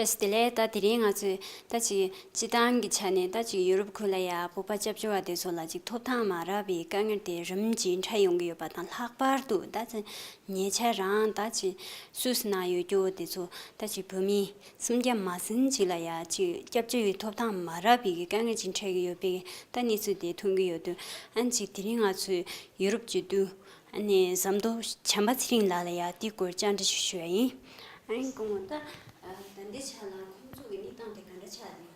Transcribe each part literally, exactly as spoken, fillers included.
ལགས་དེ་ལས་ད་དེ་རིང་ང་ཚོས་ད་ཅིག་སྤྱི་བཏང་གི་ཆ་ནས་ད་ཅིག་ཡུ་རོབ་ཁུལ་ལ་ཡ་བོད་པ་སྐྱབས་བཅོལ་བ་དེ་ཚོ་ལ་ཅིག་ཐོབ་ཐང་མ་རག་པའི་དཀའ་ངལ་དེ་རིམ་གྱིས་འཕྲད་ཡོང་གི་ཡོད་པ་དང་། ལྷག་པར་དུ་ད་ཅིག་ཉེ་ཆར་རང་ད་ཅིག་སུད་སི་ནང་ཡོད་རྒྱུ་དེ་ཚོ་ད་ཅིག་བོད་མི་སུམ་བརྒྱ་མ་ཟིན་ཅིག་ལ་ཡ་ཅིག་སྐྱབས་བཅོལ་བའི་ཐོབ་ཐང་མ་རག་པའི་གི་དཀའ་ངལ་ཅིག་འཕྲད་ཀྱི་ཡོད་པའི་ད་གནས་ཚུལ་དེ་ཐོན་གྱི་ཡོད་དུས། ཨ་ནི་ཅིག་དེ་རིང་ང་ཚོས་ཡུ་རོབ་སྤྱི་འཐུས་ཨ་ནི་ཟམ་གདོང་བྱམས་པ་ཚེ་རིང་ལགས་ལ་ཡ་དེའི་སྐོར་བཅར་འདྲི་ཞུ་ཞུ་ཡ་ཡིན། ཨ་ནི་སྐུ་ངོ་ད་ཨ་ད་ལྟའི་ཆ་ལ་ཁོང་ཚོ་གི་གནས་སྟངས་དེ་ག་འདྲ་ཆགས་ཡོད་ན།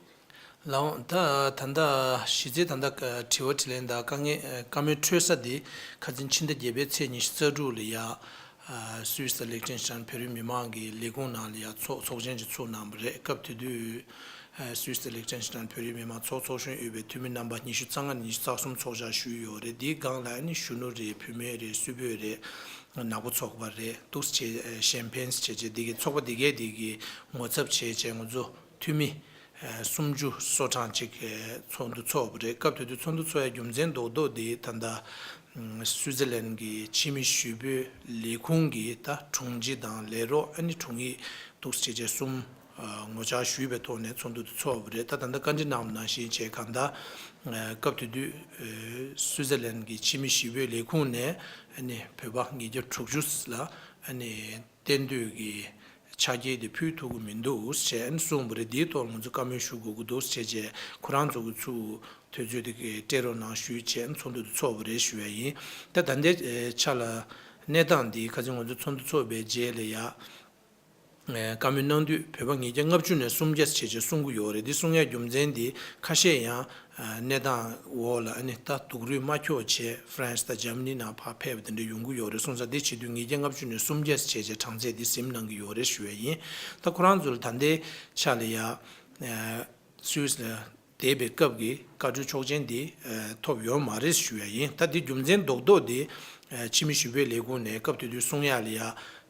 ལགས་འོང་། ད་ད་ལྟ་གཞི་རྩའི་ད་ལྟ་དྲི་བ་དྲིས་ལན་དང་དཀའ་ངལ་བཀའ་མོལ་འཕྲོད་ས་དེ་ཁ་སང་ཕྱི་ཟླ་བརྒྱད་པའི་ཚེས་ཉི་ཤུ་རྩ་དྲུག་ལ་ཡ་ཨ་སུད་སི་དང་ལིག་ཏེན་ཤི་ཏན་བོད་རིགས་མི་མང་གི་ལས་ཁུངས་ནང་ལ་ཡ་ཚོགས་ཚོགས་ཆེན་ཅིག་ཚུགས་གནང་བ་རེད། སྐབས་དེ་དུས་ཨ་སུད་སི་དང་ལིག་ཏེན་ཤི་ཏན་བོད་རིགས་མི་མང་ཚོགས་ཚོགས་གཞོན་དབུས་པའི་འཐུས་མི་རྣམ་པ་ཉི་ཤུ་རྩ་ལྔ་ནས་ཉི་ཤུ་རྩ་གསུམ་ཚོགས་བཅར་ཞུས་ཡོད་རེད། དེའི་སྒང་ལ་ཨ་ནི་གཞོན་ནུ་རེད། བུད་མེད་རེད། སུད་བོད་རེད། ནག་པོ་ཚོགས་པ་རེད། འདུག་སེ་བྱས་ཤན་ཕན་སེ་བྱས་བྱས་འདི་གི་ཚོགས་པ་འདི་གས་འདི་གི་ངོ་ཚབ་བྱས་བྱས་ང་ཚོ་འཐུས་མི་ཨ་སུམ་ཅུ་སོ་གྲངས་ཅིག་ཨ་ཚོགས་འདུ་ཚོགས་པ་རེད། སྐབས་དེ་དུས་ཚོགས་འདུ་ཚོགས་ཡ་རྒྱུ་མཚན་རྡོག་རྡོག་འདི་ད་ལྟ་ཨ་སུའི་ཙི་ལན་གྱི་ཕྱི་མི་ཞི་བོད་ལས་ཁུངས་ཀྱི་ད་དྲུང་ཆེ་དང་ལས་རོགས་ཨ་ནི་དྲུང་ཡིག་འདུག་སེ་བྱས་བྱས་གསུམ་ཨ་ངོ་བཅར་ཞུས་པའི་ཐོག་ནས་ཚོགས་འདུ་དེ་ཚོགས་པ་རེད། ད་ད་ལྟ་བཀའ་འདྲི་གནང་བ་ནང་བཞིན་བྱས་གང་ལྟར་ཨ་སྐབས་དེ་དུས་ཨ་སུའི་ཙི་ལན་གྱི་ཕྱི་མི་ཞི་བོད་ལས་ཁུངས་ནས་ཨ་ནི་བོད་པ་ཉིས་བརྒྱ་དྲུག་ཅུ་ལ་ཨ་ནི་གཏན་སྡོད་ཀྱི་ཆ་རྐྱེན་དེ་ཕུལ་ཐུབ་ཀྱི་མི་འདུག་ཟེར་གསུངས་པ་རེད། འདིའི་ཐོག་ང་ཚོ་བཀའ་མོལ་ཞུ་དགོས་ཀྱི་འདུག་ཟེར་བྱས་ཁོ་རང་ཚོ་གི་ཚུར་དུས་ཚོད་དེ་གི་སྤྲད་རོགས་གནང་ཞུས་བྱས་ཚོགས་འདུ་དེ་ཚོགས་པ་རེད་ཞུ་ཡ་ཡིན། ད་ད་ལྟའི་ཆ་ལ་གནས་སྟངས་འདི་ཁ་སང་ང་ཚོ་ཚོགས་འདུ་ཚོགས་པའི་རྗེས་ལ་ཡ་བཀའ་མོལ་གནང་དུས་བོད་པ་ཉིས་བརྒྱ་ལྔ་བཅུ་ནས་སུམ་བརྒྱ་བྱས་བྱས་གསུང་གི་ཡོད་རེད། འདི་གསུང་ཡ་རྒྱུ་མཚན་འདི་ཁ་ཤས་ཡང་གནས་སྟངས་འོག་ལ་ཨ་ནི་ད་སྡུག་རུས་མ་འཁྱོག་བྱས་ཧྥ་རན་སི་དང་འཇར་མ་ནི་ནང་ཕར་ཕེབས་པ་དེ་འདྲ་ཡོང་གི་ཡོད་རེད། སོང་ཙང་འདི་བྱེད་དུས་ཉིས་བརྒྱ་ལྔ་བཅུ་ནས་སུམ་བརྒྱ་བྱས་བྱས་གྲངས་ཚད་འདི་ཟིན་གནང་གི་ཡོད་རེད་ཞུ་ཡ་ཡིན། ད་ཁོ་རང་ཚོ་ལ་ད་ལྟའི་ཆ་ལ་ཡ་སུད་སི་ལ་བསྡད་པའི་སྐབས་ཀྱི་བཀའ་འཁྲོལ་ཆོག་མཆན་འདི་ཐོབ་ཡོད་མ་རེད་ཞུ་ཡ་ཡིན། ད་འདི་རྒྱུ་མཚན་རྡོག་རྡོག་འདི་ཕྱི་མི་ཞི་བོད་ལས་ཁུངས་ནས་སྐབས་དེ་དུས་གསུང་ཡ་ལ་ཡ་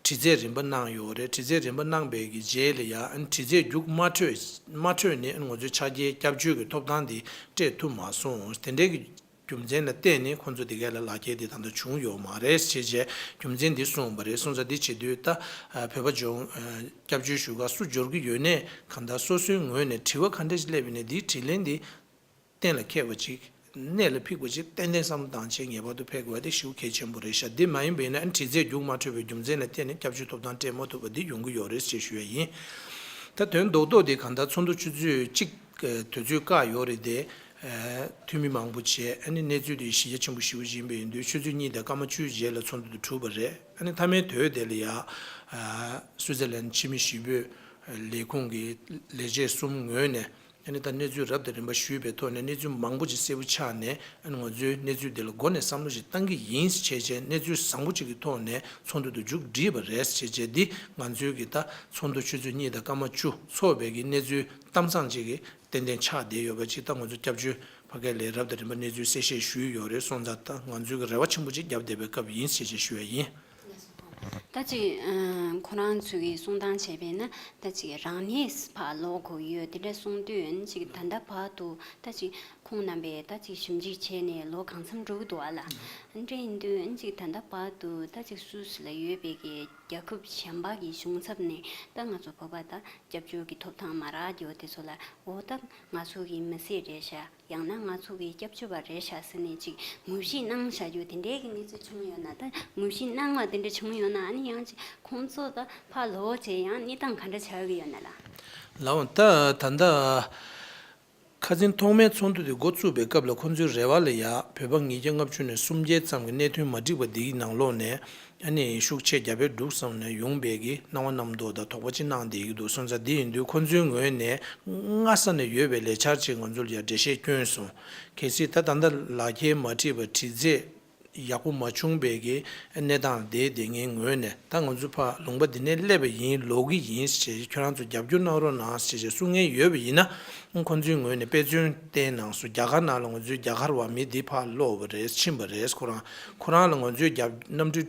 དྲི་རྩད་རིམ་པ་གནང་ཡོད་རེད། དྲི་རྩད་རིམ་པ་གནང་པའི་གི་རྗེས་ལ་ཡ་ཨ་ནི་དྲི་རྩད་རྒྱུགས་མ་འཕྲོད་མ་འཕྲོད་ནས་ཨ་ནི་ང་ཚོའི་ཆ་རྐྱེན་སྐྱབས་བཅོལ་གྱི་ཐོབ་ཐང་འདི་སྤྲད་ཐུབ་མ་སོང་། དེ་འདྲའི་གི་རྒྱུ་མཚན་ལ་བརྟེན་ནས་ཁོང་ཚོ་དེ་ག་ལ་ལག་འཁྱེར་དེ་ད་ལྟ་བྱུང་ཡོད་མ་རེད་ཞེས་བྱས་རྒྱུ་མཚན་འདི་གསུངས་པ་རེད། སོང་ཙང་འདི་བྱེད་དུས་ད་བོད་པ་ལྗོངས་སྐྱབས་བཅོལ་ཞུ་ག་སུ་འབྱོར་གྱི་ཡོད་ནས་གང་ལྟར་སོ་སོའི་ངོས་ནས་དྲི་བ་ག་འདྲ་ཞིག་སླེབས་ཡོད་ནས་འདིའི་དྲིས་ལན་འདི་གཏན་ལ་འཁེལ་བ་ཅིག་གནད་ལ་ཕིགས་པ་ཅིག་ཏན་ཏན་བསམ་བློ་བཏང་བྱས་ངེས་པར་དུ་ཕེབས་དགོས་པ་དེ་ཤུགས་གལ་ཆེན་པོ་རེད་ཤག་འདི་མ་ཡིན་པ་ཡིན་ན་ཨ་ནི་དྲི་རྩད་རྒྱུགས་མ་འཕྲོད་པའི་རྒྱུ་མཚན་ལ་བརྟེན་ནས་སྐྱབས་བཅོལ་ཐོབ་ཐང་སྤྲད་མ་ཐུབ་པ་འདི་ཡོང་གི་ཡོད་རེད་ཅེས་ཞུ་ཡ་ཡིན། ད་དོན་རྡོག་རྡོག་དེ་གང་ལྟར་ཚོགས་འདུ་ཆུ་ཚོད་གཅིག་དུས་ཚོད་བཀག་ཡོད་རེད་དེ། འཐུས་མི་མང་པོ་བྱས་ཨ་ནི་གནས་ཚུལ་དེ་གཞི་རྒྱ་ཆེན་པོ་ཞེ་པོ་ཅིག་ཡིན་པ་ཡིན་དུས་ཆུ་ཚོད་གཉིས་དང་སྐར་མ་བཅུ་རྗེས་ལ་ཚོགས་འདུ་དེ་གྲུབ་པ་རེད། ཨ་ནི་མཐའ་མའི་དོན་དེ་ལ་ཡ་སུའི་ཙི་ལན་ཕྱི་མི་ཞི་བོད་ལས་ཁུངས་ཀྱི་ལས་བྱེད་གསུམ་ངོས་ནས། ཨ་ནི་ད་གནས་ཚུལ་རབ་དང་རིམ་པ་ཞུས་པའི་ཐོག་ནས་གནས་ཚུལ་མང་པོ་ཅིག་གསལ་པོ་ཆགས་ནས་ཨ་ནི་ང་ཚོའི་གནས་ཚུལ་འདི་ལ་མགོ་ནས་བསམ་བློ་ཞིག་བཏང་གི་ཡིན་ཞེས་བྱས་གནས་ཚུལ་བཟང་པོ་ཅིག་གི་ཐོག་ནས་ཚོགས་འདུ་དུ་མཇུག་བསྒྲིལ་བ་རེད་ཞེས་བྱས་འདི་ང་ཚོའི་གི་ད་ཚོགས་འདུ་ཆུ་ཚོད་གཉིས་དང་སྐར་མ་བཅུ་ཚོགས་པའི་གི་གནས་ཚུལ་གཏམ་བཟང་ཅིག་གི་ཏན་ཏན་ཆགས་བསྡད་ཡོད་པ་ཅིག་ད་ང་ཚོ་སྐྱབས་བཅོལ་ཕ་གི་ལ་རབ་དང་རིམ་པ་གནས་ཚུལ་གསལ་བཤད་ཞུས་ཡོད་རེད། སོང་ཙང་ད་ང་ཚོའི་གི་རེ་བ་ཆེན་པོ་ཅིག་བརྒྱབ་བསྡད་པའི་སྐབས་ཡིན་ཞེས་བྱས་ཞུ་ཡ་ཡིན། ད་ཅིག་ཨ་ཁོ་རང་ཚོས་ཀྱི་གསུང་སྟངས་བྱས་པས་ན་ད་ཅིག་རང་ཉིད་ཕར་ལོག་དགོས་ཡོད་དེ་འདྲ་གསུང་དུས་ཨ་ནི་ཅིག་ད་ལྟ་བར་དུ་ད་ཅིག་ཁོང་རྣམ་པས་ད་ཅིག་ཞིབ་འཇུག་བྱས་ནས་ལོ་གང་འཚམ་འགྲོ་གི་འདུག་ཨ་ལ། ཨ་ནི་འདྲ་ཡིན་དུས་ཨ་ནི་ཅིག་ད་ལྟ་བར་དུ་ད་ཅིག་སུད་སི་ལ་ཡོད་པའི་གི་རྒྱལ་ཁབ་གཞན་པ་གི་གཞུང་ཚབ་ནས་ད་ང་ཚོ་བོད་པ་ད་སྐྱབས་བཅོལ་གྱི་ཐོབ་ཐང་མ་རག་རྒྱུ་དེ་ཚོ་ལ་འོ་ད་ང་ཚོ་གི་མི་སེར་རེད་ཤག་ཡང་ན་ང་ཚོ་གི་སྐྱབས་བཅོལ་བ་རེད་ཤག་ཟེར་ནས་ཅིག་ངོ་བཤད་གནང་བཞག་རྒྱུ་དེ་འདྲའི་གི་གནས་ཚུལ་བྱུང་ཡོད་ན། ད་ངོ་བཤད་གནང་བ་དེ་འདྲ་བྱུང་ཡོད་ན་ཨ་ནི་ཡང་ཅིག་ཁོང་ཚོ་ད་ཕར་ལོག་བྱས་ཡང་གནས་སྟངས་ག་འདྲ་ཆགས་ཀྱི་ཡོད་ན་ལ། ལགས་འོང་། ད་ད་ལྟ་ཁ་སང་ཐོག་མའི་ཚོགས་འདུ་དེ་འགོ་བཙུགས་པའི་སྐབས་ལ་ཁོང་ཚོའི་རེ་བ་ལ་ཡ་བོད་པ་ཉིས་བརྒྱ་ལྔ་བཅུ་ནས་སུམ་བརྒྱ་ཙམ་གྱི་གནད་དོན་མ་འགྲིག་པ་འདིའི་ནང་ལོགས་ནས་ཨ་ནི་ཤུགས་ཆེ་རྒྱ་བལ་འབྲུག་གསུམ་ནས་ཡོང་པའི་གི་སྣང་བ་རྣམ་རྟོག་དང་དོགས་པ་ཅིག་གནང་བསྡད་ཀྱི་འདུག་སོང་ཙང་འདི་ཡིན་དུས་ཁོང་ཚོའི་ངོས་ནས་སྔ་ས་ནས་ཡོད་པའི་ལས་འཆར་ཅིག་ང་ཚོ་ལ་ཡ་འགྲེལ་བཤད་བསྐྱོན་སོང་། གལ་སྲིད་ད་ད་ལྟ་ལག་འཁྱེར་མ་བྲིས་པ་དྲི་རྩད་ཡག་པོ་མ་བྱུང་བའི་གི་གནས་སྟངས་དེ་དེ་ངའི་ངོས་ནས་ད་ང་ཚོ་ཕར་ལུང་པ་འདི་ནས་སླེབས་པ་ཡིན་ལོག་གི་ཡིན་ཞེས་ཁྱོད་རང་ཚོ་རྒྱབ་སྐྱོར་གནང་རོགས་གནང་ཞེས་གསུང་མཁན་ཡོད་པ་ཡིན་ན་ཁོང་ཚོའི་ངོས་ནས་དཔེ་མཚོན་བསྟན་གནང་སོང་། རྒྱ་གར་ནང་ལ་ང་ཚོའི་རྒྱ་གར་བ་མི་འདི་ཕར་ལོག་པ་རེད། ཕྱིན་པ་རེད། ཁོ་རང་ཁོ་རང་ལ་ང་ཚོའི་རྒྱབ་གནམ་གྲུ་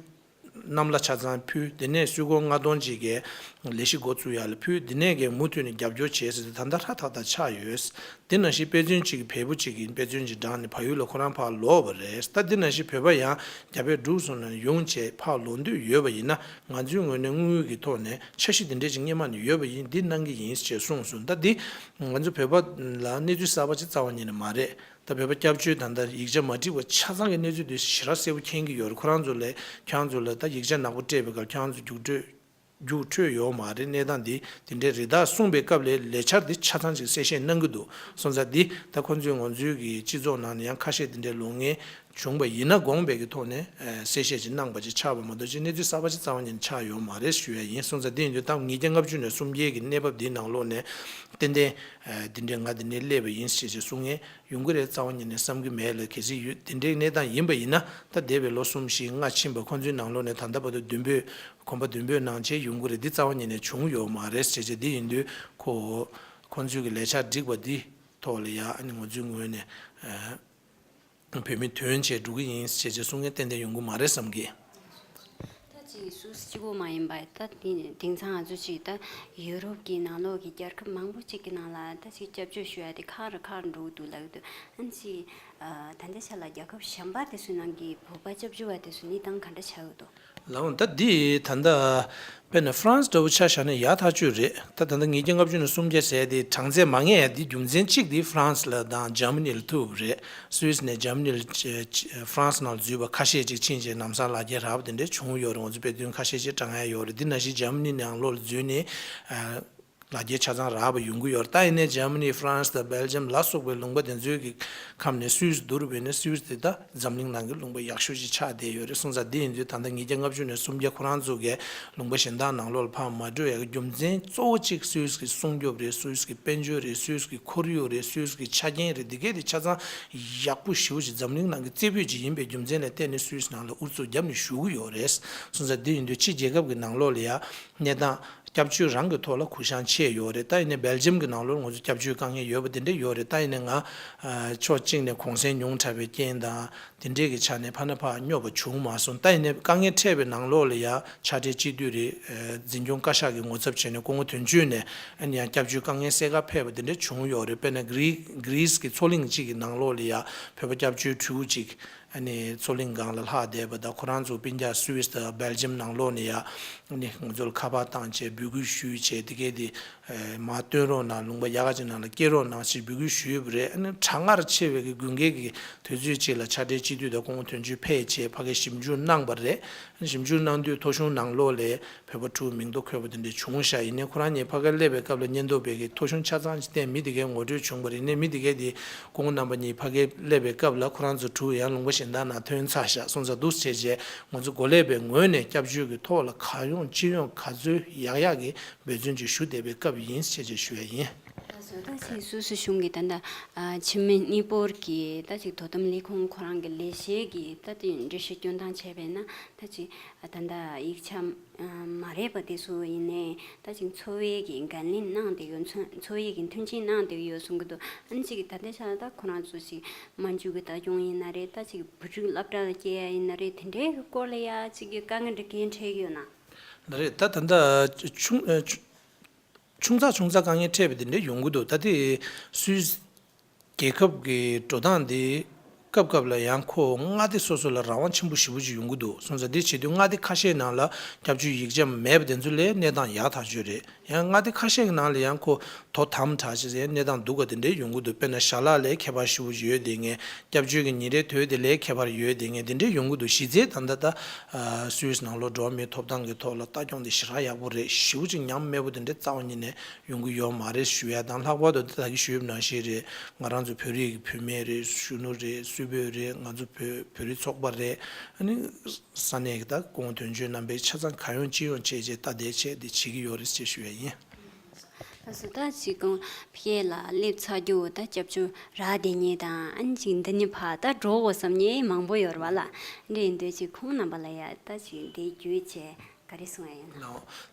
གནམ་ལྭ་ཆ་ཚང་ཕུལ། དེ་ནས་སུད་སྒོར་ལྔ་སྟོང་ཅིག་གི་ལས་གཞི་འགོ་བཙུགས་ཡ་ལ་ཕུལ། དེ་ནས་གི་མུ་མཐུད་ནས་རྒྱབ་སྐྱོར་བྱས་ཟེར་ཏེ་ད་ལྟ་ཧྲ་ཐག་ཐག་ཆགས་ཡོད། དེ་ནང་བཞིན་དཔེ་མཚོན་གཅིག་གི་བལ་པོ་གཅིག་གི་དཔེ་མཚོན་གཅིག་དྲངས་ནས་བལ་ཡུལ་ལ་ཁོ་རང་ཕར་ལོག་པ་རེད། ད་དེ་ནང་བཞིན་བོད་པ་ཡང་རྒྱ་བལ་འབྲུག་གསུམ་ལ་ཡོང་བྱས་ཕར་ལོག་འདོད་ཡོད་པ་ཡིན་ན་ང་ཚོའི་ངོས་ནས་དངུལ་གྱི་ཐོག་ནས་འཆར་གཞི་དེ་འདྲས་ཅིག་སྔོན་མ་ནས་ཡོད་པ་ཡིན། འདི་གནང་གི་ཡིན་ཅེས་གསུངས་སོང་། ད་འདི་ང་ཚོ་བོད་པ་ལ་གནས་ཚུལ་གསར་པ་ཅིག་རྩ་བ་ཉིད་ནས་མ་རེད། ད་བོད་པ་སྐྱབས་བཅོལ་ད་ལྟ་ཡིག་ཆ་མ་འགྲིག་པ་ཆ་ཚང་གི་གནས་ཚུལ་དེ་ཞེ་དྲག་གསལ་པོ་མཁྱེན་གྱི་ཡོད་རེད། ཁོ་རང་ཚོ་ལ་ཁྱེད་རང་ཚོ་ལ་ད་ཡིག་ཆ་ནག་པོ་སྤྲད་པའི་སྐབས་ཁྱེད་རང་ཚོ་རྒྱུགས་སྤྲོད་རྒྱུགས་འཕྲོད་ཡོད་མ་རེད། གནས་སྟངས་འདི་དེ་འདྲའི་རེད། ད་གསུངས་པའི་སྐབས་ལ་ལས་འཆར་འདི་ཆ་ཚང་ཅིག་གསལ་བཤད་གནང་གི་འདུག་སོང་ཙང་འདི་ད་ཁོ་ཚོས་ང་ཚོའི་གི་སྤྱི་ཚོགས་ནང་ནས་ཡང་ཁ་ཤས་དེ་འདྲའི་ལོ་ངན་བྱུང་བ་ཡིན་ན་དགོངས་པའི་གི་ཐོག་ནས་ཨ་གསལ་བཤད་ཅིག་གནང་པ་ཅིག་ཆགས་པ་མ་གཏོགས་ཅིག་གནས་ཚུལ་གསར་པ་ཅིག་རྩ་བ་ཉིད་ནས་ཆགས་ཡོད་མ་རེད་ཞུ་ཡ་ཡིན། སོང་ཙང་འདི་ཡིན་དུས་ད་ཉིས་བརྒྱ་ལྔ་བཅུ་ནས་སུམ་བརྒྱའི་གི་གནས་བབ་འདིའི་ནང་ལོགས་ནས་ཏན་ཏན་ཨ་འདི་འདྲའི་ང་འདི་ནས་སླེབས་པ་ཡིན་ཞེས་ཅིག་གསུང་མཁན་ཡོང་གི་རེད་རྩ་བ་ཉིད་ནས་བསམ་གྱི་མེད་ལ། གལ་སྲིད་ཡོད་དེ་འདྲའི་གནས་སྟངས་ཡིན་པ་ཡིན་ན་ད་འདས་པའི་ལོ་གསུམ་བཞི་ལྔ་ཕྱིན་པ་ཁོང་ཚོའི་ནང་ལོགས་ནས་ད་ལྟ་བར་དུ་མདུན་སྤོས་གོམ་པ་མདུན་སྤོས་གནང་བྱས་ཡོང་གི་རེད། འདི་རྩ་བ་ཉིད་ནས་བྱུང་ཡོད་མ་རེད་ཟེར་བྱས། འདི་ཡིན་དུས་ཁོ་ཁོང་ཚོའི་གི་ལས་འཆར་སྒྲིག་པ་འདི་ཐོག་ལ་ཡ་ཨ་ནི་ང་ཚོའི་ངོས་ནས་ཨ་བོད་མི་དོན་བྱས་འགྲོ་གི་ཡིན་ཟེར་བྱས་གསུང་མཁན་ཏན་ཏན་ཡོང་གི་མ་རེད་བསམ་གི། ད་ཅིག་སུད་སི་གཅིག་པོ་མ་ཡིན་པ་ད་དེ་དེང་སང་ང་ཚོ་ཅིག་ད་ཡུ་རོབ་ཀྱི་ནང་ལོགས་ཀྱི་རྒྱལ་ཁབ་མང་པོ་ཅིག་གི་ནང་ལ་ད་ཅིག་སྐྱབས་བཅོལ་ཞུ་ཡ་དེ་ཁག་རུ་ཁག་རུ་འགྲོ་གི་འདུག་ལབ་ཀྱི་འདུག་ཨ་ནི་ཅིག་ཨ་ད་ལྟའི་ཆ་ལ་རྒྱལ་ཁབ་གཞན་པ་དེ་ཚོའི་ནང་གི་བོད་པ་སྐྱབས་བཅོལ་བ་དེ་ཚོ་གནས་སྟངས་ག་འདྲ་ཆགས་ཀྱི་འདུག་ལགས་འོང་། ད་འདི་ད་ལྟ་དཔེར་ན་ཧྥ་རན་སི་འདྲ་བོ་ཆ་བཞག་ན་ཡག་ཐག་ཆོད་རེད། ད་ད་ལྟ་ཉིས་བརྒྱ་ལྔ་བཅུ་ནས་སུམ་བརྒྱ་ཟེར་དེ་གྲངས་ཚད་མང་ངེས་དེ་རྒྱུ་མཚན་གཅིག་དེ་ཧྥ་རན་སི་ལ་དང་འཇར་མ་ནི་ལ་ཐུག་པ་རེད། སུད་སི་ནས་འཇར་མ་ནི་ལ་ཧྥ་རན་སི་ནང་འཛུལ་བ་ཁ་ཤས་ཅིག་ཕྱིན་རྗེས་ལམ་སང་ལག་འཁྱེར་རག་པ་དེ་འདྲ་བྱུང་ཡོད་རེད། ང་ཚོ་དཔེ་སྟོན་ཁ་ཤས་ཅིག་དྲངས་ཡ་ཡོད་རེད། འདི་ནང་བཞིན་འཇར་མ་ནི་ནང་ལོགས་ལ་འཛུལ་ནས་ལག་འཁྱེར་ཆ་ཚང་རག་པ་ཡོང་གི་ཡོད་རེད། ད་ཡིན་ནའི་འཇར་མ་ནི་ཧྥ་རན་སི་དང་སྦེལ་ཇམ་ལ་སོགས་པའི་ལུང་པ་དེ་ཚོའི་གི་ཁམས་ནས་སུད་སི་བསྡུར་བས་ན་སུད་སི་དེ་ད་འཛམ་གླིང་ནང་གི་ལུང་པ་ཡག་ཤོས་ཅིག་ཆགས་བསྡད་ཡོད་རེད། སོང་ཙང་འདི་ཡིན་དུས་ད་ལྟ་ཉིས་བརྒྱ་ལྔ་བཅུ་ནས་སུམ་བརྒྱ་ཁོ་རང་ཚོ་གིས་ལུང་པ་གཞན་དག་ནང་ལོགས་ལ་ཕར་མ་འགྲོ་ཡག་གི་རྒྱུ་མཚན་གཙོ་བོ་གཅིག་སུད་སི་གི་སྲུང་སྐྱོབ་རེད། སུད་སི་གི་དཔལ་འབྱོར་རེད། སུད་སི་གི་ཁོར་ཡུག་རེད། སུད་སི་གི་ཆ་རྐྱེན་རེད། འདི་གས་དེ་ཆ་ཚང་ཡག་པོ་ཞེ་པོ་ཅིག་འཛམ་གླིང་ནང་གི་རྩེ་ཕུད་ཅིག་ཡིན་པའི་རྒྱུ་མཚན་ལ་བརྟེན་ནས་སུད་སི་ནང་ལ་ཨུ་ཚུགས་བརྒྱབ་ནས་བཞུགས་ཀྱི་ཡོད་རེད། སོང་ཙང་འདི་ཡིན་དུས་ཕྱི་རྒྱལ་ཁབ་ཀྱི་ནང་ལོགས་ལ་ཡ་གནས་སྟངས་སྐྱབས་བཅོལ་རང་གི་ཐོག་ལ་གུ་བཤངས་བྱས་ཡོད་རེད། ད་ཡིན་ནའི་སྦེལ་ཇམ་གྱི་ནང་ལོགས་ང་ཚོ་སྐྱབས་བཅོལ་དཀའ་ངལ་ཡོད་པ་དེ་འདྲ་ཡོད་རེད། ད་ཡིན་ནའི་ང་ཕྱོགས་གཅིག་ནས་གུང་སེང་ཉུང་དྲགས་པའི་རྐྱེན་དང་དེ་འདྲས་ཀྱི་ཆ་ནས་ཕ་ན་ཕ་སྙོབ་པ་བྱུང་མ་སོང་། ད་ཡིན་ནའི་དཀའ་ངལ་འཕྲད་པའི་ནང་ལོགས་ལ་ཡ་ཕྱག་སྦྲེལ་སྤྱི་འཐུས་རེད། འཛིན་སྐྱོང་བཀའ་ཤག་གི་ངོ་ཚབ་བྱས་ནས་སྐུ་ངོ་དོན་གཅོད་ནས་ཨ་ནི་ཡང་སྐྱབས་བཅོལ་དཀའ་ངལ་སེལ་ག་ཕེབས་པ་དེ་འདྲ་བྱུང་ཡོད་རེད། དཔེར་ན་གྷི་རི་གྷི་རི་སི་གི་མཚོ་གླིང་གཅིག་གི་ནང་ལོགས་ལ་ཡ་བོད་པ་སྐྱབས་བཅོལ་ཕྲུ་གུ་གཅིག་ཨ་ནི་མཚོ་གླིང་སྒང་ལ་ལྷག་བསྡད་པ་དང་། ཁོ་རང་ཚོ་སྤུན་ཀྱག་སུད་སི་དང་སྦེལ་ཇམ་ནང་ལོགས་ནས་ཡ་ཨ་ནི་ང་ཚོ་ལ་ཁ་པར་བཏང་བྱས་འབོད་སྐུལ་ཞུས་བྱས་དེ་གས་དེ་མར་སྟོན་རོགས་གནང་། ལུང་པ་ཡག་ག་ཅིག་ནང་ལ་སྐྱེལ་རོགས་གནང་ཞེས་འབོད་སྐུལ་ཞུས་པ་རེད། ཨ་ནི་གྲང་ངར་ཆེ་བའི་གི་དགུན་ཁའི་གི་དུས་ཚོད་ཅིག་ལ་ཕྱག་སྦྲེལ་སྤྱི་འཐུས་དང་སྐུ་ངོ་དོན་གཅོད་ཕེབས་བྱས་ཕ་གིར་ཞིབ་འཇུག་གནང་པ་རེད། ཨ་ནི་ཞིབ་འཇུག་གནང་དུས་ཐོ་གཞུང་ནང་ལོགས་ལ་བོད་པ་ཕྲུ་གུ་མིང་ཐོ་འཁོད་པ་དེ་འདྲ་བྱུང་ཤག་ཡིན་ནའི་ཁོ་རང་གཉིས་ཕ་གིར་སླེབས་པའི་སྐབས་ལ་མཉེན་རྟོག་པས་ཀྱིས་ཐོ་གཞུང་ཆ་ཚང་ཅིག་བསྟན། མི་དེ་གའི་ངོ་སྤྲོད་བྱུང་བ་རེད། ཡིན་ནའི་མི་དེ་གའི་དེ་སྐུ་ངོ་རྣམ་པ་གཉིས་ཕ་གིར་སླེབས་པའི་སྐབས་ལ་ཁོ་རང་ཚོ་ཕྲུ་གུ་ཡང་ལུང་པ་གཞན་དག་ནང་ཐོན་ཚར་ཤག་སོང་ཙང་འདུག་སེ་བྱས་རྗེས་ང་ཚོ་འགོ་ལས་པའི་ངོས་ནས་སྐྱབས་བཅོལ་གྱི་ཐོག་ལ་གང་ཡོང་ཅི་ཡོང་ག་ཚོད་ཡག་ཡག་གི་འབད་བརྩོན་ཅིག་ཞུ་བསྡད་པའི་སྐབས་ཡིན་ཞེས་ཅིག་ཞུ་ཡ་ཡིན། ད་སོ་ད་ཅིག་སུད་སི་གཞུང་གིས་ད་ལྟ་ཨ་འཆི་མེད་གཉིས་སྤོར་གྱི་ད་ཅིག་དོ་དམ་ལས་ཁུངས་ཁོ་རང་གི་ལས་བྱེད་ཀྱི་ད་དེ་འགྲེལ་བཤད་སྐྱོན་སྟངས་བྱས་པས་ན་ད་ཅིག་ཨ་ད་ལྟ་ཡིག་ཆ་ཨ་མ་རེད་པ་དེ་ཚོ་ཡིན་ནའི་ད་ཅིག་འཚོ་བའི་གི་འགན་ལེན་གནང་བསྡད་ཡོད། འཚོ་འཚོ་བའི་གི་མཐུན་རྐྱེན་གནང་བསྡད་ཡོད་གསུང་གི་འདུག་ཨ་ནི་ཅིག་ད་ལྟའི་ཆ་ལ་ད་ཁོ་རང་ཚོ་ཅིག་སྨན་བཅོས་ཀྱི་ལྟ་སྐྱོང་ཡིན་ན་རེད། ད་ཅིག་བུ་ཕྲུག་སློབ་གྲྭ་ལ་སྐྱེལ་ཡ་ཡིན་ན་རེད། དེ་འདྲའི་གི་སྐོར་ལ་ཡ་ཅིག་གི་དཀའ་ངལ་འདྲ་གང་འཕྲད་ཀྱི་ཡོད་ན། ལགས་རེད། ད་ད་ལྟ་ཆུང་ཨ་ཆུང་ཆུང་ཙག་ཆུང་ཙག་དཀའ་ངལ་འཕྲད་པ་དེ་འདྲ་ཡོང་གི་འདུག་ད་དེ་སུད་སི་རྒྱལ་ཁབ་ཀྱི་འགྲོ་སྟངས་དེ་སྐབས་སྐབས་ལ་ཡང་ཁོ་མངའ་སྡེ་སོ་སོ་ལ་རང་དབང་ཆེན་པོ་ཞེ་པོ་ཅིག་ཡོང་གི་འདུག་སོང་ཙང་དེ་བྱེད་དུས་མངའ་སྡེ་ཁ་ཤས་ནང་ལ་སྐྱབས་བཅོལ་ཡིག་ཆ་མེད་པ་དེ་ཚོ་ལ་གནས་སྟངས་ཡག་ཐག་ཆོད་རེད། ཡང་མངའ་སྡེ་ཁ་ཤས་ཀྱི་ནང་ལ་ཡང་ཁོ་དོ་དམ་དྲག་ཅིག་ཟེར་གནས་སྟངས་སྡུག་ག་དེ་འདྲའི་ཡོང་གི་འདུག་དཔེར་ན་ཞལ་ལག་ལ་ཁྱད་པར་ཞེ་པོ་ཅིག་ཡོད་དེ། ངས་སྐྱབས་བཅོལ་གྱི་ཉིན་རེའི་དོན་དེ་ལ་ཁྱད་པར་ཡོད་དེ། ངས་དེ་འདྲའི་ཡོང་གི་འདུག་གཞི་རྩའི་ད་ལྟ་ད་ཨ་སུད་སི་ནང་ལོགས་འགྲོ་བ་མིའི་ཐོབ་ཐང་གི་ཐོག་ལ་ལྟ་སྐྱོང་དེ་ཞེ་དྲག་ཡག་པོ་རེད། ཞེ་པོ་ཅིག་ཉམས་དམས་པོ་དེ་འདྲ་རྩ་བ་ཉིད་ནས་ཡོང་གི་ཡོད་མ་རེད་ཞུ་ཡ་དང་། ལྷག་པར་དུ་ད་གིན་ཞུས་པ་ནང་བཞིན་རེད། ང་རང་ཚོ་བོད་རིགས་ཀྱི་བུད་མེད་རེད། གཞོན་ནུ་རེད། སུད་བོད་རེད། ང་ཚོ་བོད་བོད་རིགས་ཚོགས་པ་རེད། ཨ་ནི་ས་གནས་ཀྱི་ད་སྐུ་ངོ་དོན་གཅོད་རྣམ་པས་ཆ་ཚང་གང་ཡོང་ཅི་ཡོང་བྱས་རྗེས་ལྟ་བསྡད་བྱས་དེ་བྱེད་ཀྱི་ཡོད་རེད་ཅེས་ཞུ་ཡ་ཡིན། ལགས་སོ། ད་ཅིག་གོང་ཕ་གི་ལ་སླེབས་ཚར་རྒྱུ་ད་སྐྱབས་བཅོལ་རག་བསྡད་མཁན་དང་། ཨ་ནི་ཅིག་འདི་ནས་ཕར་ད་འགྲོ་དགོས་བསམ་མཁན་མང་པོ་ཡོད་རེད་པ་ལགས། འདི་ཡིན་དུས་ཅིག་ཁོང་རྣམ་པ་ལ་ཡ་ད་ཅིག་འདི་བརྒྱུད་བྱས། ག་རེ་གསུང་ཡ་ཡིན་ན།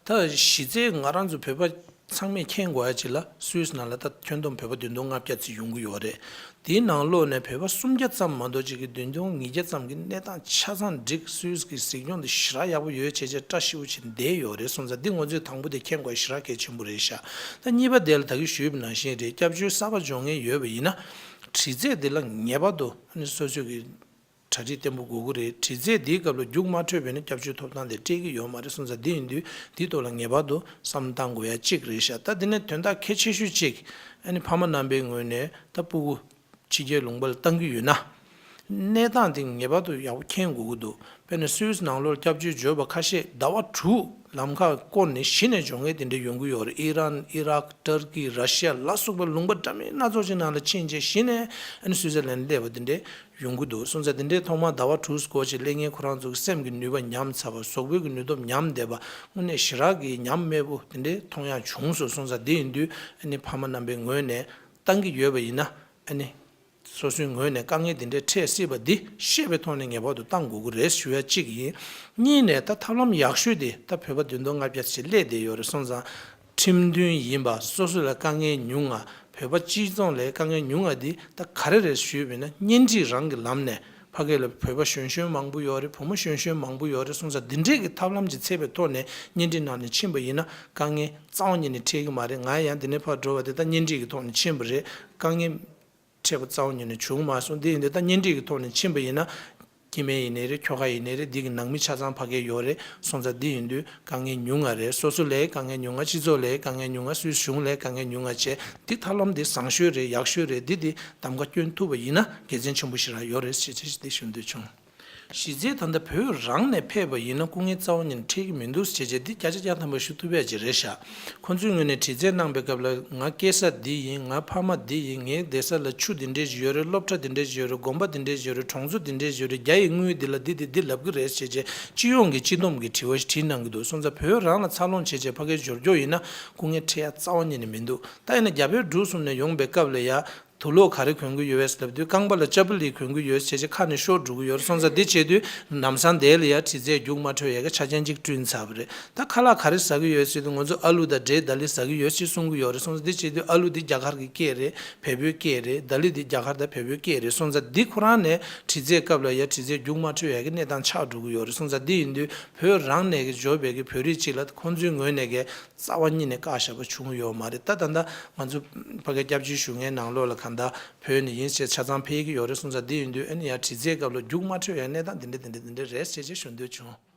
ད་གཞི་རྩའི་ང་རང་ཚོ་བོད་པ་ཚང་མས་མཁྱེན་དགོས་ཡ་ཅིག་ལ་སུད་སི་ནང་ལ་ད་ཁྱོན་བསྡོམས་བོད་པ་བདུན་སྟོང་ལྔ་བརྒྱ་ཙམ་ཡོང་གི་ཡོད་རེད། དེའི་ནང་ལོགས་ནས་བོད་པ་སུམ་བརྒྱ་ཙམ་མ་གཏོགས་ཅིག་གི་བདུན་སྟོང་ཉིས་བརྒྱ་ཙམ་གྱི་གནས་སྟངས་ཆ་ཚང་འགྲིག་སུད་སི་གི་གཟིགས་སྐྱོང་དེ་ཞེ་དྲག་ཡག་པོ་ཡོད་བྱས་བྱས་བཀྲ་ཤིས་པོ་བྱས་བསྡད་ཡོད་རེད། སོང་ཙང་འདི་ང་ཚོས་དང་པོ་དེ་མཁྱེན་དགོས་ཞེ་དྲག་གལ་ཆེན་པོ་རེད་ཤག་ད་གཉིས་པ་དེ་ལ་ད་གིན་ཞུས་པ་ནང་བཞིན་རེད། སྐྱབས་བཅོལ་གསར་པ་འབྱུང་མཁན་ཡོད་པ་ཡིན་ན་དྲི་རྩད་དེ་ལ་ངེས་པར་དུ་ཨ་ནི་སོ་སོ་གི་གྲ་སྒྲིག་བརྟན་པོ་དགོས་ཀྱི་རེད། དྲི་རྩད་འདིའི་སྐབས་ལ་རྒྱུགས་མ་འཕྲོད་པ་ཡིན་ན་སྐྱབས་བཅོལ་ཐོབ་ཐང་དེ་སྤྲད་ཀྱི་ཡོད་མ་རེད། སོང་ཙང་འདི་ཡིན་དུས་འདིའི་ཐོག་ལ་ངེས་པར་དུ་བསམ་བློ་བཏང་དགོས་ཡ་གཅིག་རེད་ཤག་ད་འདི་ནས་དོན་དག་གལ་ཆེ་ཤོས་གཅིག་ཨ་ནི་ཕ་མ་རྣམ་པའི་ངོས་ནས་ད་སྤུ་གུ་ཕྱི་རྒྱལ་ལུང་པ་ལ་བཏང་གི་ཡོད་ན། གནས་སྟངས་དེ་ངེས་པར་དུ་ཡག་པོ་མཁྱེན་དགོས་ཀྱི་འདུག་དཔེར་ན་སུད་སི་ནང་ལོགས་སྐྱབས་བཅོལ་འབྱོར་བ་ཁ་ཤས་ཟླ་བ་དྲུག་ལམ་ཁ་བསྐོར་ནས་གཞི་ནས་འབྱུང་མཁན་དེ་འདྲ་ཡོང་གི་ཡོད་རེད། ཨི་རན། ཨི་རག་ཏུར་ཀི། ར་ཤི་ཡ་ལ་སོགས་པའི་ལུང་པ་འདྲ་མིན་སྣ་ཚོགས་ཅིག་ནང་ལ་ཕྱིན་རྗེས་གཞི་ནས་ཨ་ནི་སུད་སི་ལན་སླེབས་པ་དེ་འདྲས་ཡོང་གི་འདུག་སོང་ཙང་དེ་འདྲས་ཐོག་མར་ཟླ་བ་དྲུག་སྐོར་ཅིག་སླེབས་མཁན་ཁོ་རང་ཚོ་གི་སེམས་ཀྱི་ནུས་པ་ཉམས་ཚར་བ། གཟུགས་པོའི་གི་ནུས་སྟོབས་ཉམས་བསྡད་པ་དངོས་གནས་ཞེ་དྲག་གི་ཉམས་དམས་པོ་དེ་འདྲས་མཐོང་ཡག་བྱུང་སོང་། སོང་ཙང་དེ་ཡིན་དུས་ཨ་ནི་ཕ་མ་རྣམ་པའི་ངོས་ནས་བཏང་གི་ཡོད་པ་ཡིན་ན་ཨ་ནི། སོ་སོའི་ངོས་ནས་དཀའ་ངལ་འདི་འདྲའི་འཕྲད་སྲིད་པ་འདི་ཤེས་པའི་ཐོག་ནས་ངེས་པར་དུ་བཏང་དགོས་ཀྱི་རེད་ཞུ་ཡ་གཅིག་ཡིན། གཉིས་ནས་ད་ཐབས་ལམ་ཡག་ཤོས་དེ་ད་བོད་པ་བདུན་སྟོང་ལྔ་བརྒྱ་ཞིག་སླེབས་བསྡད་ཡོད་རེད། སོང་ཙང་ཁྲིམས་མཐུན་ཡིན་པ། སོ་སོ་ལ་དཀའ་ངལ་ཉུང་ང་། བོད་པ་སྤྱི་ཚོགས་ལ་དཀའ་ངལ་ཉུང་ང་འདི་ད་ག་རེ་རེད་ཞུས་པ་ཡིན་ན་གཉེན་སྒྲིག་རང་གི་ལམ་ནས་ཕ་གི་ལ་བོད་པ་གཞོན་གཞོན་མང་པོ་ཡོད་རེད། བུ་མོ་གཞོན་གཞོན་མང་པོ་ཡོད་རེད། སོང་ཙང་འདི་འདྲས་ཀྱི་ཐབས་ལམ་ཅིག་འཚོལ་བའི་ཐོག་ནས་གཉེན་སྒྲིག་ནང་ནས་ཕྱིན་པ་ཡིན་ན་དཀའ་ངལ་རྩ་བ་ཉིད་ནས་འཕྲད་ཀྱི་མ་རེད། ང་ཡང་འདི་ནས་ཕར་འགྲོ་བ་དེ་ད་གཉེན་སྒྲིག་གི་ཐོག་ནས་ཕྱིན་པ་རེད། དཀའ་ངལ་འཕྲད་པ་རྩ་བ་ཉིད་ནས་བྱུང་མ་སོང་། འདི་ཡིན་དུས་ད་གཉེན་སྒྲིག་གི་ཐོག་ནས་ཕྱིན་པ་ཡིན་ན། སྐྱེ་དམན་ཡིན་ནའི་རེད། ཁྱོ་ག་ཡིན་ནའི་རེད། འདི་གི་ནང་མི་ཆ་ཚང་ཕ་གིར་ཡོད་རེད། སོང་ཙང་འདི་ཡིན་དུས་དཀའ་ངལ་ཉུང་ང་རེད། སོ་སོ་ལའི་དཀའ་ངལ་ཉུང་ང་། སྤྱི་ཚོགས་ལའི་དཀའ་ངལ་ཉུང་ང་། སུད་སི་གཞུང་ལའི་དཀའ་ངལ་ཉུང་ང་བྱས། འདི་ཐབས་ལམ་འདི་བཟང་ཤོས་རེད། ཡག་ཤོས་རེད། འདི་འདི་གདམ་ག་བསྐྱོན་ཐུབ་པ་ཡིན་ན་དགེ་མཚན་ཆེན་པོ་ཞེ་དྲག་ཡོད་རེད་ཞེས་ཅེས་འདི་ཞུ་འདོད་བྱུང་། གཞི་རྩའི་ད་ལྟ་བོད་རང་ནས་ཕེབས་པ་ཡིན་ན་སྐུ་ངལ་རྩ་བ་ཉིད་ནས་འཕྲད་ཀྱི་མི་འདུག་ཅེས་བྱས་འདི་བརྒྱ་ཆ་བརྒྱ་ཐམ་པ་ཞུ་ཐུབ་ཡ་ཅིག་རེད་ཤག་ཁོང་ཚོའི་ངོས་ནས་དྲི་རྩད་གནང་པའི་སྐབས་ལ་ང་སྐྱེས་ས་འདི་ཡིན། ང་ཕ་མ་འདི་ཡིན། ངའི་བསྡད་ས་ལ་ཆུ་འདི་འདྲས་ཞིག་ཡོད་རེད། སློབ་གྲྭ་འདི་འདྲས་ཞིག་ཡོད་རེད། དགོན་པ་འདི་འདྲས་ཞིག་ཡོད་རེད། གྲོང་ཚོ་འདི་འདྲས་ཞིག་ཡོད་རེད། རྒྱ་ཡི་དངུལ་འདི་ལ་འདི་འདི་འདི་ལབ་གི་རེད་ཅེས་བྱས་སྤྱི་ཡོངས་ཀྱི་སྤྱི་བསྡོམས་ཀྱི་དྲི་བ་ཞིག་དྲིས་གནང་གི་འདུག་སོང་ཙང་བོད་རང་ལ་འཚར་ལོངས་བྱས་བྱས་ཕ་གིར་འབྱོར་རྒྱུ་ཡིན་ན་སྐུ་ངལ་འཕྲད་ཡ་རྩ་བ་ཉིད་ནས་མི་འདུག་ད་ཡིན་ན་རྒྱ་བལ་འབྲུག་གསུམ་ནས་ཡོང་པའི་སྐབས་ལ་ཡ། དུག་ལོག་ག་རེ་གོན་གྱི་ཡོད་ཟེར་ལབ་དུས་རྐང་པ་ལ་ལྕགས་པོ་ལི་གོན་གྱི་ཡོད་ཟེར་བྱས་ཁ་ནས་ཤོར་འགྲོ་གི་ཡོད་རེད། སོང་ཙང་འདི་བྱེད་དུས་ལམ་སང་དེ་ལ་ཡ་དྲི་རྩད་རྒྱུགས་མ་འཕྲོད་ཡ་གི་ཆ་རྐྱེན་གཅིག་བསྐྲུན་ཚར་བ་རེད། ད་ཁ་ལག་ག་རེ་ཟ་གི་ཡོད་ཟེར་དུས་ང་ཚོ་ཨ་ལུ་དང་འབྲས་ལྡ་ལི་ཟ་གི་ཡོད་ཅེས་གསུང་གི་ཡོད་རེད། སོང་ཙང་འདི་བྱེད་དུས་ཨ་ལུ་འདི་རྒྱ་གར་གྱི་སྐད་རེད། བལ་པོའི་སྐད་རེད། ལྡ་ལི་འདི་རྒྱ་གར་དང་བལ་པོའི་སྐད་རེད། སོང་ཙང་འདི་ཁོ་རང་ནས་དྲི་རྩད་སྐབས་ལ་ཡ་དྲི་རྩད་རྒྱུགས་མ་འཕྲོད་ཡ་གི་གནས་སྟངས་ཆགས་འགྲོ་གི་ཡོད་རེད། སོང་ཙང་འདི་ཡིན་དུས་བོད་རང་ནས་གི་འབྱོར་བའི་གི་བོད་རིགས་གཅིག་ལ་ཁོང་ཚོའི་ངོས་ནས་གི་རྩ་བ་ཉིད་ནས་བཀག་བཞག་པ་བྱུང་ཡོད་མ་རེད། ད་ད་ལྟ་ང་ཚོ་ཕ་གི་སྐྱབས་བཅོལ་ཞུ་མཁན་ནང་ལོགས་ལ་གང་ལྟར་བོད་ནས་ཡིན་ཞེས་ཆ་ཚང་ཕེབས་ཀྱི་ཡོད་རེད། སོང་ཙང་འདི་ཡིན་དུས་ཨ་ནི་ཡང་དྲི་རྩད་སྐབས་ལ་རྒྱུགས་མ་འཕྲོད་ཡ་གནས་སྟངས་འདི་འདྲ་འདི་འདྲ་འདི་འདྲ་རེད་ཞེས་ཅེས་ཞུ་འདོད་བྱུང་།